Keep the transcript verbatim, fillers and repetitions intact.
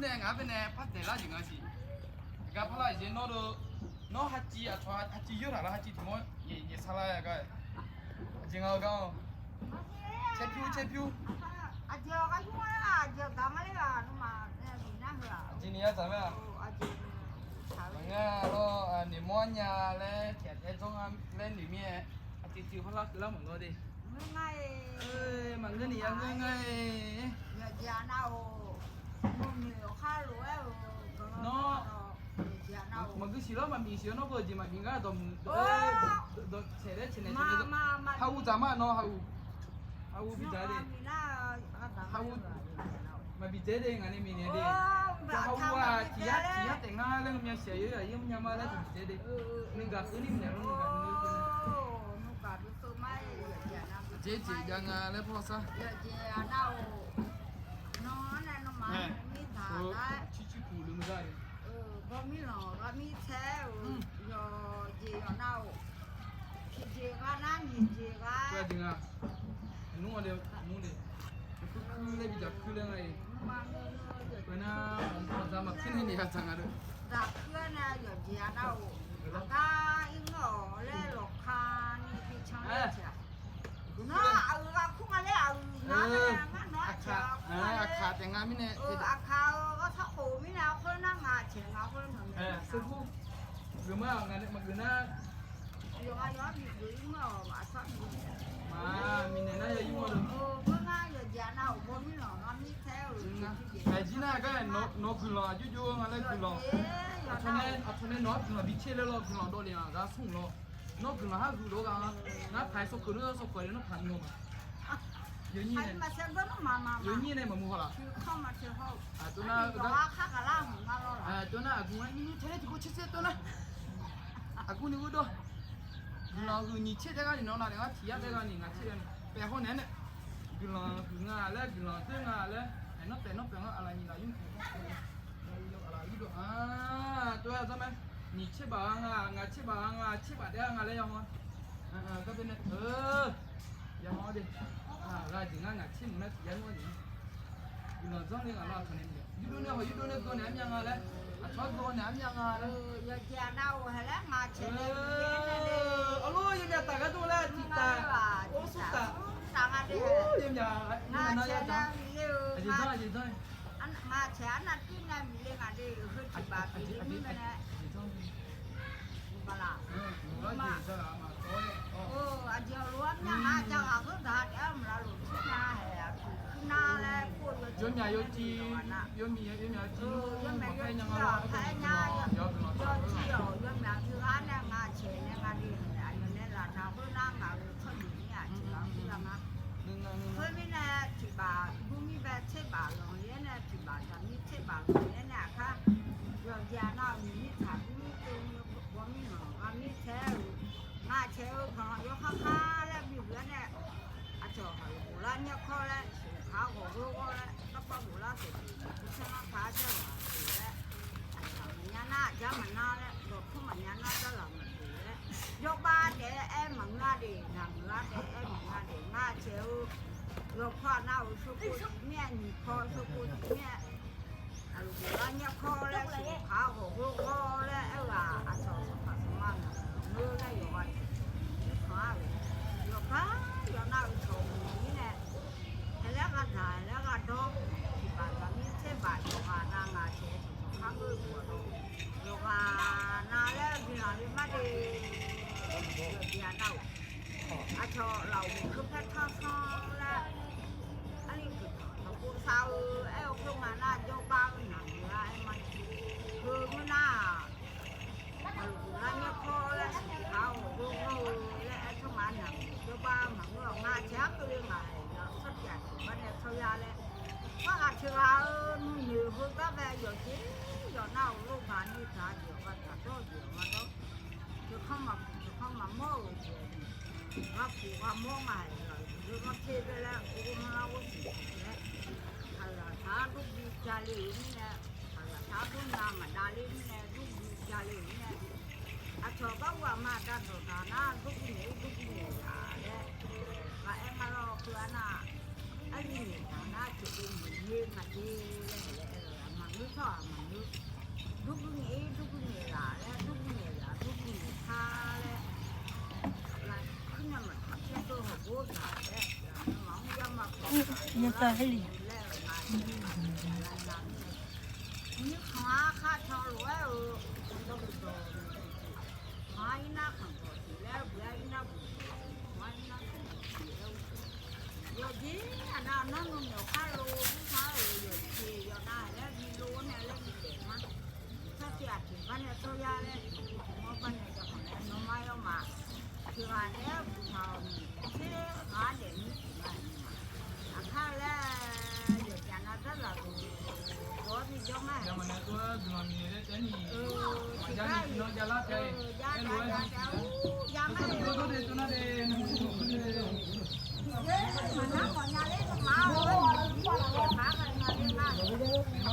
Nae ngaq-anr baenae par taeq lar jeq nga siq. Aqgar par lar jeq nawr-eu, nawr haciv aqcawq haciv yawr taq lar haciv tiq mawr nyaef sar lar-aer gar. Aqjeq nga-eu gar-awq. Caerpyur caerpyur. Aqjeq ni yadzaq mae-aq. Maqngeur lawr, noeqmawr nya laer tiq ghaq taef-aer dzawr nga laer noeq mir-aer, aqcuiv tiq hawrlar keuvlar maqngeur de. Maqngeur ni yar ngeur nga-e. Nawr maqgui siq lawr, maqbif siq-awr nawr beu jeq maqbif ngar dawqmuiq dawqsaeq laer tsaeqnaeq tsaeqnaeq. Haguv dzaq ma nawr haguv. Haguv bidzaeq de. Haguv maqbif dzaeq de, ngaq nae miqnaeq de. Haguv-aq tiq yar tiq yar taef ngar laer mya siq-a, yawr yar yar mrnya ma laer tiq bif dzaeq de. Nuigaq keuvni naeq lawr nuigaq nuigaq. Jeq jeq jav nga laer paw sar. Circir puq le nuigar-e. Bawmirlanq ghaq mirtsaer-euq yawqjeq yawqnav-euq tiqjeq ghaq nar nyiq jeq ghaq. Nmr-a le, nmr le. Kuir laer bi dzaq kuir laer nga-e. Nar, aqza maqkuir nae ni aqdzaq nga-eu. Dzaq kuir-aer nae yawqjeq yawqnav-euq aqgar ir ngeur-awq laer lawqka ni bi can laer tiq-aq. Nar aqyuif ghaq kur nga laer aqyuif nar-aer ngar nawr aqkaq taef nga mirnae. Aqkaq-eu ghawrsanrkhof mirnae khoer nar ngaq caeq nga khoer nawq nae. Geufmar-aq ngaq nae maqgeuf nar. Yawqghaq yawqha bi geuf ir ngeur-awq aqsar bi. Miqnaeq nar ya ir ngeur-a. Khoer ngar yawqjeq nav-euq bawmirlanq ghaq mirtsaer-euq. Aqjir nar gar nawq guiqlanq aqjox jox nga laer guiqlanq. Aqcawq nae nawq-anr guiqlanq bi tser laer lawr, guiqlanq dawv le-aq ghaq smr lawr. Nawr guiqlanq har huiq lof-aer ghaq-anr ngar paq-aer sawkeuq lof-aer sawkeuq-aer nawr paq nmr-eu ma. Yawnyir nae, yawnyir nae maqmuiq haw laf. Tov nar, tov nar aqgeu-anr nymr tae laer tiqkawv tser tser tov nar. Aqgeu ni ur dawr. Guiqlanq huiq nyiq tser taef gar ni nawr nav naeq ngar tiq yar taef gar ni ngaq tser gar ni paef haw naeq-aer nae. Guiqlanq huiq nga laer, guiqlanq doer nga laer, aeq nawr paef nawr paef-anr aqlaf nyiq laf yur paef. Aqlaf yur dawr-a. Tov-aer zanr mae. Nyiq tser baq-a nga, ngaq tser baq-a nga, tser baq taef-a nga laer ya haw-a. Garbae nae, ya haw-a de. Ghaq jeq ngar ngaq tser mq nar tiq yar nmr-a jeq. Guiqlanq zanr le ngaq lawr aqcawq nae. Yurdov nae haw yurdov nae gawv naeq-aer myav nga laer. Aqcawq-anr gawv naeq-aer myav nga laer. Arlawr yawmyav taf gar dov laer tiq taf. Or smr taf. Yawmyav nar ya dzaq. Aqjeq zanr aqjeq zanr. Ngaq caeq arnav tuir nae miqle ngaq de, heu tiq baq tiq baq mirnae. Aqjeq lof-aer myav nga, jav ghaq khoerdaq taef-aer maqlav lof tser nya haeq aqkuir kuir nar laer kur-eu yawmyav yawtiv, yawmyav yawtiv, yawmyav yawtiv-awq taef-aer nya, yawtiv-awq yawmyav tiq ghaq nae ngaq caeq nae nga de, aqyawf nae lafnaq khoernar ngaq-euq tsawrjeuq mir-aq tiq ghaq-anr kur-a ma. Khoermirnae tiq baq gur mir bae tser baq lanq le-aer nae tiq baq zaqmir tser baq lanq le-aer nae aqkar yawqjeq nav-euq nyiq mir taq gur mir tov ni bawmirlanq ghaq mir tae-euq ngaq caeq-eu guiqlanq yawkhav khav laer bihuiq-aer nae aqcawq haq-euq ghoflar nyaer kawr laer sheuqkaq ghawq ghawr laer garpar ghoflar taeq tiq nar taq-ar jar laq-euq laer aqcawq maqnya nar aqjar maqnar laer dawqtmr maqnya nar jar laq maqdeuq laer jawrbar taef-aer aer maqngeur-a de, naqmuiq-ar taef-aer maqngeur-a de, ngaq caeq-eu yawqpaw nav-euq shawkov mir-aer nyiq paw shawkov mir-aer aqluf ghoflar nyaer kawr laer sheuqkaq ghawq ghawr laer aer-eu-aq aqcawq sanqpaq sanqma naqmuiq-eu laer yawqghaq tiq tiq tiq tanq-ar-euq yawqgar yawqnav-euq cawq uq mirnae haeq laer ghaq daq haeq laer ghaq dawr tiq baq zaqmir tser baq yawqghaq nav ngaq caeq-aer tiq tanq khar geur-eu ghaq dawr yawqghaq nav laer-eu bi laq le mar de. Yawqjeq nav-euq aqcawq laf-euq keupaer tanrsanr laer arni guiqlanq tanqpov sav-eu aer-eu khoer nga nar jawrbar-eu naqmuiq-ar aer ma. Heu ngeur nar-aq, aqluf ghoflar nyaer kawr laer sheuqkaq ghawq ghawr-eu laer aer tsawrma naqmuiq jawrbar maqngeur-awq. Ngaq caeq-ar keuvle ngaq-aer yawq tsawrpyaeq tiq bar nae tsawryar laer tsawrhaq tiq ghaq-eu nuinoeq heugar bae yawqjeq yawqnav-euq lor gaq ni gaq jeq-awq gaq taq dawr jeq-awq gaq dawr. Tiq khanr maqpuq tiq khanr maqmawr-euq jeq-aq ni ghaq puq ghaq mawr ngaq-aer yawq ghanr ter bae laer ur ghanr lar ghanr siq laer aqyawf taq-ar durbi jale-euq mirnae aqyawf taq-ar durnav maqdav ler mirnae durbi jale-euq mirnae aqcawq garhu aqma aqda dawqdaq nar durbi naeq-ir durbi naeq-aq laer ghaq aer nga lawr. Heu arnav arli naeq taq nar tiqdov muiq le ngaq de laer aer-eu-aq ma. Durguv ngaeq-ir, durguv ngaeq laf laer, durguv ngaeq laf, durguv ngaeq tar laer, kuirnae maqtaq caer dov hawq gor zaq laer, maqmr yar ma kawq laer-euq ma, mirkhanq-ar khar can lof-aer-euq, dawqdawq, khanq-ar irnar khanq dawq tiq laer, buq-ar irnar buq dawq, khanq-ar irnar khanq dawq tiq laer, yawqjeq aqnav nawr nuinoeq khar lo, mirkhanq-ar-euq yawqjeq yawqnav laer bi lo nae laer bi taef ma. Sartiq aqtiq gar nae tsawrya laer, tiq mawr gar nae jaqkhanq laer nawmaf yawmaf tiq ghaq naeq-aer buq taq-awq ni, tser ghaq-ar daef mir tiq ma. Aqkar laer yawqjeq aqnav dzardzaq dawq-awr bijawr ma. Tiq gar-ir, ja ja ja, ur, ja ma de. Tiqgar maqnar mawfnya ler, ma-ar, ur, tiqgar nar ler ma.